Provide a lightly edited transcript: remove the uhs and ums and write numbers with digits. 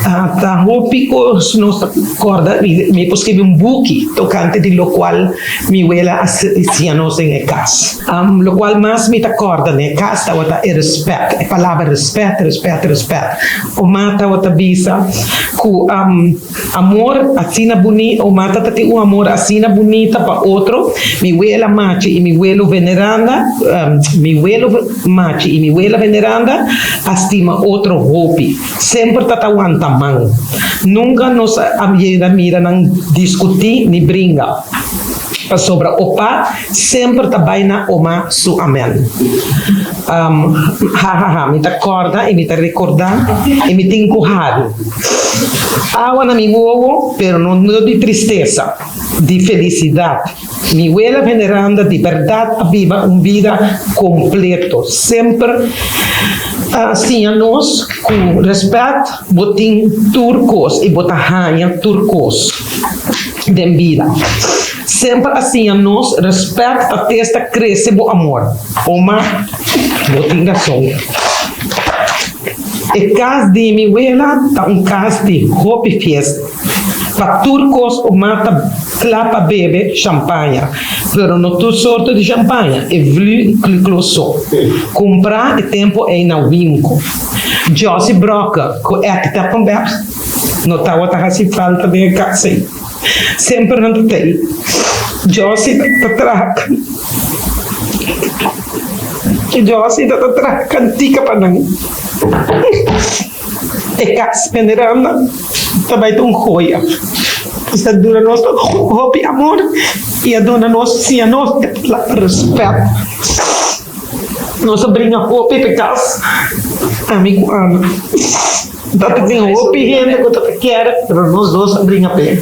Ta hopi kos nos ta kòrda, mi por skirbi un buki tokante di lokual mi wela a siña nos den e kas. Lokual mas mi ta kòrda den e kas tabata e rèspèt, e palabra rèspèt, rèspèt, rèspèt. Oma tabata bisa ku amor asina buni, oma tabata tin un amor asina bunita pa otro, mi wela machi i mi welo veneranda, mi welo machi i mi wela veneranda a stima otro hopi. Semper ta ta wanta man. Nunka nos a yega mira nan diskutí ni bringa, pasobra opa semper ta bai na oma su amen. Hahaha, mi ta kòrda i mi ta rekordá i mi tin ku hari. Awa na mi wowo, pero no di tristesa, di felisidat. Mi wela veneranda di bèrdat a biba un bida kompleto. Semper a siña nos ku rèspèt bo tin tur kos i bo ta haña tur kos den bida. Semper a siña nos rèspèt ta testa krese bo amor. Oma, bo tin rason. E kas di mi wela ta un kas di hopi fiesta. Pa tur kos oma ta kla pa bebe shampaña, pero no tur sorto di shampaña, e vlu kliklo so. Kumprá e tempu ei na winko. Josie Brokke ku Etty Teppenberg no tabata hasi falta den e kas ei. Semper nan ta tei. Josie ta traha Josie ta traha kantika pa nan. E kas veneranda ta bai ta un joya. Esei a duna nos hopi amor i a duna nos, siña nos rèspèt. Nos a bringa hopi pa e kas, ami ku Ana. Ta tin hopi hende ku ta kier, pero nos dos a bringa p'e.